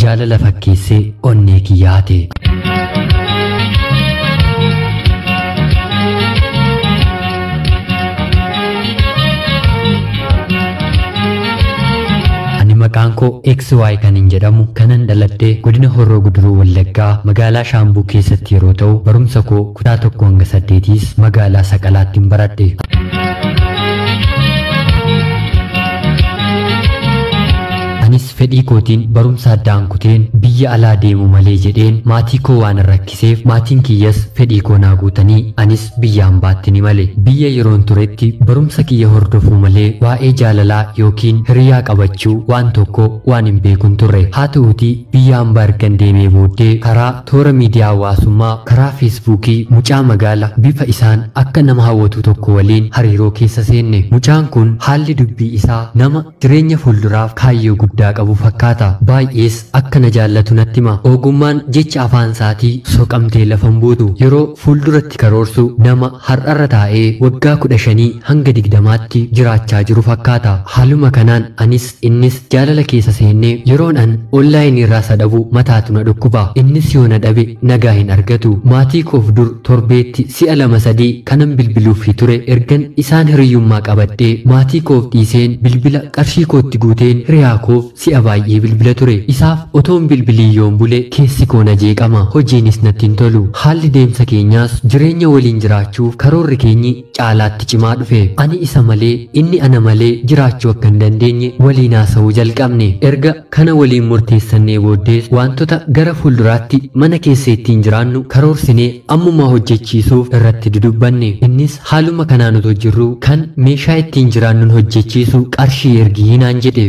Jaalala fakkeessee onnee kiyya hate. Ani maqaan koo XY kan hin jedhamu kanan dhaladhee godina Horroo Guduruu Wallaggaa magaalaa Shaambuu keessatti yeroo ta'u, barumsa koo kutaa 1 hanga 8 magaalaa Saqalaatti hin baradhe. Anis fedhii kootiin barumsa addaan kuteen biyya alaa deemu malee jedheen maatii koo waan rakkiseef, maatiin kiyyas fedhii koo naa guutanii anis biyya hambaatti ni male. Biyya yeroon turetti barumsa kiyya hordofuu malee waa'ee jaalalaa yookiin hiriyaa qabachuu waan tokko waan hin beekun turre. Haa ta'uutii, biyya hambaa ergan deemee booddee karaa toora miidiyaa hawaasummaa, karaa Feesbuukii, mucaa magaala bifa isaan akka nama hawwatu tokko waliin hariiroo keessa seenne. Mucaan kun haalli dubbii isaa nama jireenya fuulduraaf kaayyoo guddaa qabu fakkaata. Baay'ees akka na jaallatu natti hima. Ogummaan jecha afaan isaatii soqamtee lafa hin buutu. Yeroo fuulduratti karoorsu nama har'arra taa'ee waggaa 15 hanga 20tti jiraachaa jiru fakkaata. Haaluma kanaan anis innis jaalala keessa seennee, yeroon an onlaayinii irraa isa dhabu mataatu na dhukkuba. Innis yoo na dhabe nagaa hin argatu. Maatii koof dur torbeetti si'a lama sadii kanan bilbiluufii ture, ergan isaan hiriyyummaa qabadhee maatii koof dhiiseen bilbila qarshii kootti guuteen hiriyaa koof si'a baay'ee bilbila ture. Isaaf otoon bilbilii yoon bule keessi koo na jeeqama. Hojiinis natti hin tolu. Haalli deemsa keenyaas jireenya waliin jiraachuuf karoorri keenyi caalaatti cimaa dhufe. Ani isa malee, inni ana malee jiraachuu akka hin dandeenye waliin haasa'uu jalqabne. Erga kana waliin murteessannee booddees wantoota gara fuulduraatti mana keessa ittiin jiraannu karoorsinee ammumaa hojjechiisuuf irratti dudubbanne. Innis haaluma kanaan otoo jirruu kan meeshaa ittiin jiraannuun hojjechiisu qarshii ergii naan jedhe.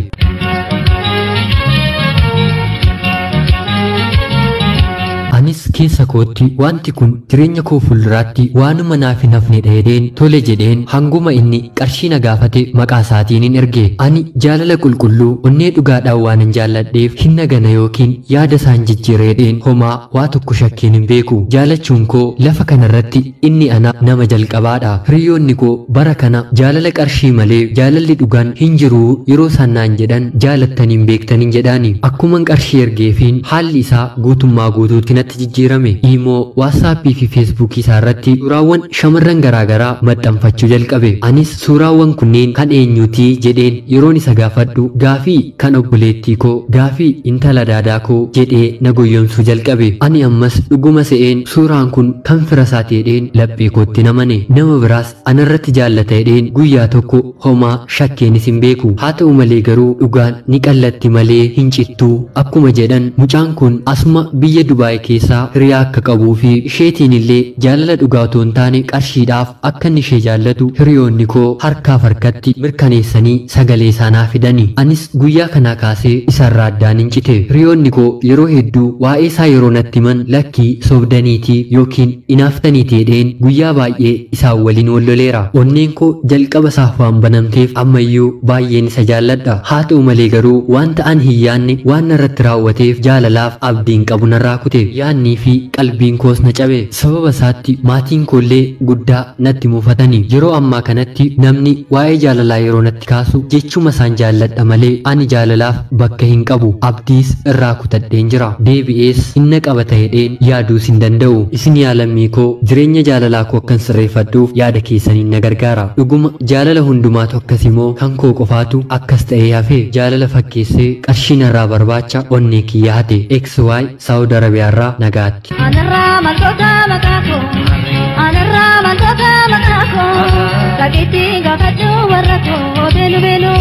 Anis keessa kootti wanti kun jireenya koo fuulduraatti waanuma naaf hin hafnedha jedheen tole jedheen, hanguma inni qarshii na gaafate maqaa isaatiin hin erge. Ani jaalala qulqulluu onnee dhugaadhaan waan hin jaalladheef hin nagana yookiin yaada isaan jijjiira jedheen homaa waa tokko shakkiin hin beeku. Jaalachuun koo lafa kanarratti inni ana nama jalqabaadha. Hiriyoonni koo bara kana jaalala qarshii malee jaalalli dhugaan hin jiruu yeroo isaan naan jedhan, jaalattaniin beektaniin jedhaani. Akkuman qarshii ergeefiin haalli isaa guutummaa guutuutti natti jijjiirame. Iimoo, Waatsaappii fi Feesbuukii isaa irratti suuraawwan shamarran garaagaraa maxxanfachuu jalqabe. Anis suuraawwan kunneen kan eenyuutii jedheen yeroon isa gaafadhu, gaafii kan obboleettii koo, gaafii intala daadaa koo jedhee na goyyomsuu jalqabe. Ani ammas dhuguma se'een suuraan kun kan fira isaati jedheen laphee kootti namane. Nama biraas anarratti jaallata jedheen guyyaa tokko homaa shakkeenis hin beeku. Haa ta'u malee garuu, dhugaan ni qallatti malee hin cittuu akkuma jedhan, mucaan kun asuma biyya Dubaay keessaa hiriyaa akka qabuu fi isheetiin illee jaalala dhugaa otoo hin taane qarshiidhaaf akka inni ishee jaallatu hiriyoonni koo harkaaf harkatti mirkaneessanii sagalee isaanaa fidani. Anis guyyaa kanaa kaasee isarraa addaan hin cite. Hiriyoonni koo yeroo hedduu waa'ee isaa yeroo natti himan, lakkii, sobdaniitii yookiin inaaftaniitii jedheen guyyaa baay'ee isaan waliin wal loleera. Onneen koo jalqaba isaaf waan banamteef ammayyuu baay'een isa jaalladha. Haa ta'u malee garuu, wanta an hin yaadne waan narratti raawwateef jaalalaaf abdiin qabu narraa kute. Yaannii fi qalbiin koos na cabe. Sababa isaatti maatiin koollee guddaa natti mufatani. Yeroo ammaa kanatti namni waa'ee jaalalaa yeroo natti kaasu jechuma isaan jaalladha malee ani jaalalaaf bakka hin qabu. Abdiis irraa kutadheen jira. Deebi'ees hinna qaba ta'edheen yaaduus hin danda'u. Isin yaa lammii koo, jireenya jaalalaa koo akkan sirreeffadhuuf yaada keessaniin na gargaara. Dhuguma jaalala hundumaatu akkas immoo kan koo qofaatu akkas ta'ee hafe? Jaalala fakkeessee qarshii narraa barbaacha onnee kiyya hate. XY, Saawud Arabiyaarraa, nagaatti. Anarraa maltoota maqaa koo, anarraa maltoota maqaa koo, dhageetti gaafadhu warra koo, beelu beelu.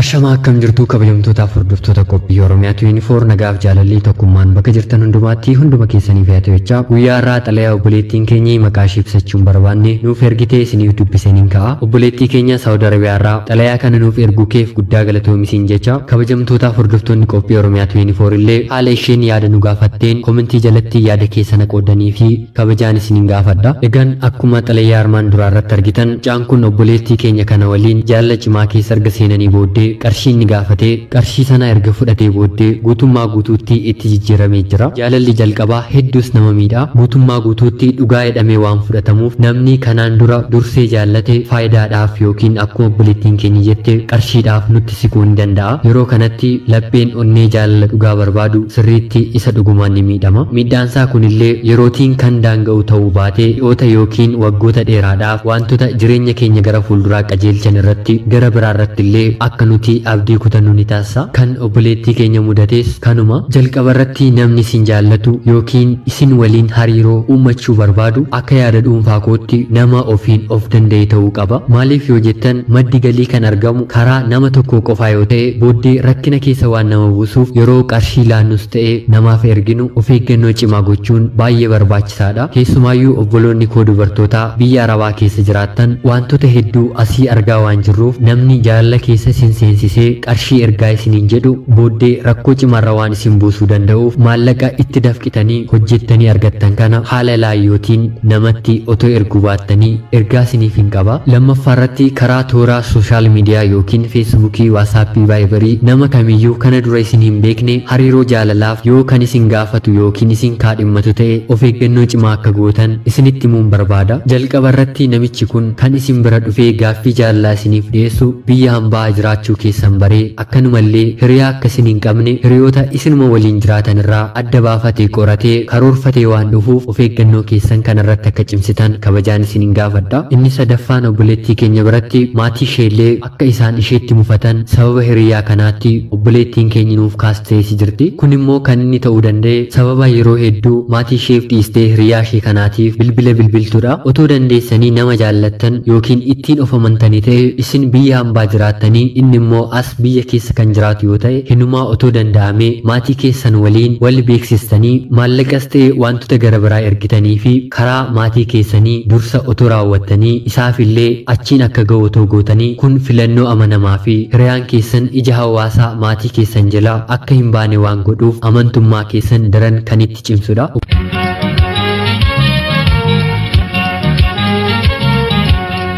Ashamaa, akkam jirtuu kabajamtootaaf hordoftoota qophii Oromiyaa 24? Nagaaf jaalalli tokkummaan bakka jirtan hundumaatti hunduma keessaniif haa ta'u jechaa, guyyaa irraa xalayaa obboleettiin keenya maqaa ishee ibsachuu hin barbaanne nuuf ergitee isiniif dubbisaniin ka'a. Obboleettii keenya Saawud Arabiyaa irraa xalayaa kana nuuf erguu keef guddaa galatoomi jecha, kabajamtootaaf hordoftoonni qophii Oromiyaa 24 illee haala isheen yaada nu gaafatteen komentii jalatti jalatti yaada keessan qoodanii fi kabajaan isiniin gaafadha. Egaan akkuma xalayaa armaan duraa irratti argitan mucaan kun obboleettii keenya kana waliin jaalala cimaa keessa erga seenanii booddee qarshii inni gaafatee qarshii sana erga fudhatee booddee guutummaa guutuutti itti jijjiiramee jira. Jaalalli jalqabaa hedduus nama miidha. Guutummaa guutuutti dhugaa jedhamee waan fudhatamuuf namni kanaan dura dursee jaallate faayidaadhaaf yookiin akkuma obboleettiin keenya jette qarshiidhaaf nutti siquu ni danda'a. Yeroo kanatti lapheen onnee jaalala dhugaa barbaadu sirriitti isa dhugumaan ni miidhama. Miidhaansaa kunillee yerootiin kan daanga'u ta'uu baatee dhiyoota yookiin waggoota dheeraadhaaf wantoota jireenya keenya gara fuulduraa qajeelchan irratti gara biraa irratti illee akka nuti abdii kutannu ni taasisa. Kan obboleettii keenya mudates kanuma. Jalqaba irratti namni isin jaallatu yookiin isin waliin hariiroo uummachuu barbaadu akka yaada dhuunfaa kootti nama ofiin of danda'e ta'uu qaba. Maaliif yoo jettan maddi galii kan argamu karaa nama tokko qofaa yoo ta'e booddee rakkina keessa waan nama buusuuf yeroo qarshii laannus ta'e namaaf erginu of eeggannoo cimaa gochuun baay'ee barbaachisaadha. Keessumaayyuu obboloonni koo dubartootaa biyya Arabaa keessa jiraattan wantoota hedduu asii argaa waan jirruuf namni jaalala keessa isin seensisee qarshii ergaa isiniin jedhu booddee rakkoo cimaarra waan isin buusuu danda'uuf maallaqa itti dafqitanii hojjettanii argattan kana haala laayyootiin namatti otoo erguu baattanii ergaa isiniif hin qaba. Lammaffaa irratti karaa toora sooshaal miidiyaa yookiin feesbuukii, waasaappii, vaayibarii nama kamiyyuu kana dura isin hin beekne hariiroo jaalalaaf yoo kan isin gaafatu yookiin isin kaadhimmatu ta'e of eeggannoo cimaa akka gootan isinitti himuun barbaada. Jalqaba irratti namichi kun kan isin bira dhufee gaaffii jaalalaa isiniif dhiyeessu biyya hambaa jiraachuu keessan baree akkanumallee hiriyaa akka isin hin qabne hiriyoota isinuma waliin jiraatan irraa adda baafatee qoratee karoorfatee waan dhufuuf of eeggannoo keessan kanarratti akka cimsitan kabajaan isiniin gaafadha. Inni sadaffaan obboleettii keenya biratti maatii isheellee akka isaan isheetti mufatan sababa hiriyaa kanaatti obboleettiin keenya nuuf kaastee si jirti. Kun immoo kan inni ta'uu danda'e sababa yeroo hedduu maatii isheef dhiistee hiriyaa ishee kanaatiif bilbila bilbiltuudha. Otoo dandeessanii nama jaallattan yookiin ittiin of amantanii ta'e isin biyya hambaa jiraattanii inni immoo as biyya keessa kan jiraatu yoo ta'e hinumaa otoo danda'amee maatii keessan waliin wal beeksistanii maallaqas ta'e wantoota gara biraa ergitanii fi karaa maatii keessanii dursa otoo raawwattanii isaafillee achiin akka ga'u otoo gootanii kun filannoo amanamaa fi hiriyaan keessan ija hawaasaa maatii keessan jalaa akka hin baane waan godhuuf amantummaa keessan daran kan itti cimsudha.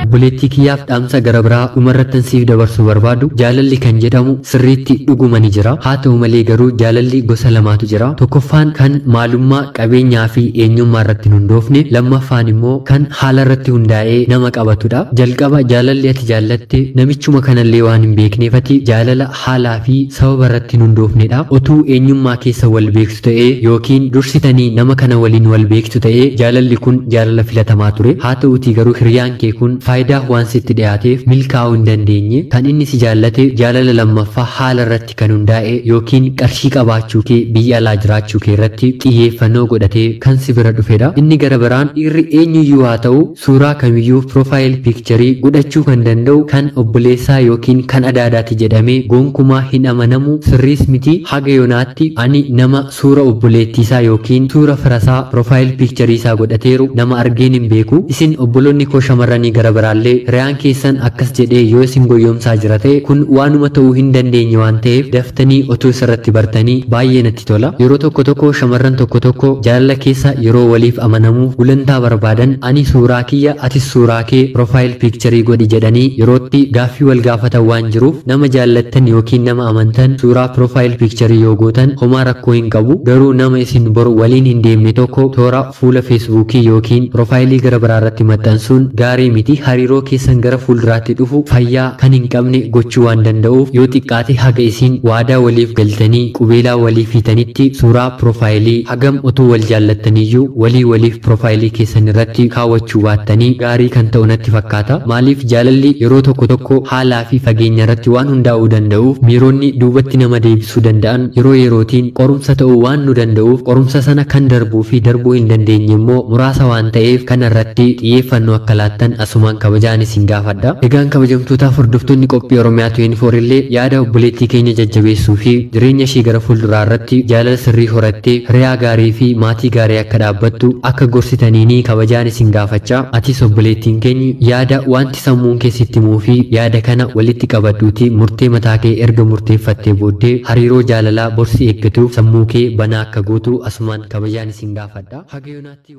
Obboleettii kiyyaaf dhaamsa gara biraa dhumarrattan siif dabarsuu barbaadu jaalalli kan jedhamu sirriitti dhuguma ni jira. Haa ta'u malee garuu jaalalli gosa lamaatu jira. Tokkoffaan kan maalummaa qabeenyaa fi eenyummaa irratti hin hundoofne, lammaffaan immoo kan haala irratti hundaa'ee nama qabatudha. Jalqaba jaalalli ati jaallatte namichuma kanallee waan hin beekneefati jaalala haalaa fi sababa irratti hin hundoofnedha. Otuu eenyummaa keessa wal beektu ta'ee yookiin dursitanii nama kana waliin wal beektu ta'ee jaalalli kun jaalala filatamaa ture. Haa ta'utii garuu hiriyaan kee kun faayidaa waan sitti dhiyaateef milkaa'uu hin dandeenye. Kan inni si jaallate jaalala lammaffaa haala irratti kan hundaa'e yookiin qarshii qabaachuu kee biyya alaa jiraachuu kee irratti xiyyeeffannoo godhatee kan si bira dhufedha. Inni gara biraan dhiirri eenyuyyuu haa ta'u suuraa kamiyyuu piroofaayil piikcharii godhachuu kan danda'u kan obboleessaa yookiin kan adaadaati jedhamee gonkumaa hin amanamu, sirriis miti. Haga yoonaatti ani nama suura obboleettiisaa yookiin suura firasaa piroofaayil piikcharii isaa godhateeru nama argeen hin beeku. Isin obboloonni koo shamarranii gara biraallee hiriyaan keessan akkas jedhee yoo isin goyyomsaa jira ta'e kun waanuma ta'uu hin dandeenye waan ta'eef daftanii otoo isarratti bartanii baay'ee natti tola. Yeroo tokko tokko shamarran tokko tokko jaalala keessa yeroo waliif amanamuuf gulantaa barbaadan ani suuraa kiyya atis suuraa kee piroofaayil piikcharii godhi jedhanii yerootti gaaffii wal gaafatan waan jiruuf nama jaallattan yookiin nama amantan suuraa piroofaayil piikcharii yoo gootan homaa rakkoo hin qabu. Garuu nama isin boru waliin hin deemne tokko toora fuula feesbuukii yookiin piroofaayilii gara biraa irratti maxxansuun gaarii miti. Hariiroo keessan gara fuulduraatti dhufu fayyaa kan hin qabne gochuu waan danda'uuf yoo xiqqaate haga isin waadaa waliif galtanii qubeelaa waliif hiitanitti suuraa piroofaayilii hagam otoo wal jaallattaniyyuu walii waliif piroofaayilii keessan irratti kaawwachuu baattanii gaarii kan ta'u natti fakkaata. Maaliif jaalalli yeroo tokko tokko haalaa fi fageenya irratti waan hundaa'uu danda'uuf miironni duubatti nama deebisuu danda'an yeroo yerootiin qorumsa ta'uu waan nu danda'uuf qorumsa sana kan darbuu fi darbuu hin dandeenye immoo muraasa waan ta'eef kana irratti xiyyeeffannoo akka laattan asumaan kabajaan isin gaafadha. Egaan kabajamtootaaf hordoftoonni qophii Oromiyaa 24 illee yaada obboleettii keenya jajjabeessuu fi jireenya ishee gara fuulduraa irratti jaalala sirrii horattee hiriyaa gaarii fi maatii gaarii akka dhaabbattu akka gorsitaniinii kabajaan isin gaafachaa, atis obboleettiin keenya yaada wanti sammuun kee sitti himuu fi yaada kana walitti qabadhuutii murtee mataa kee erga murteeffattee booddee hariiroo jaalalaa borsi eeggatuuf sammuu kee banaa akka gootu asumaan kabajaan isin gaafadha. Haga yoonaatti.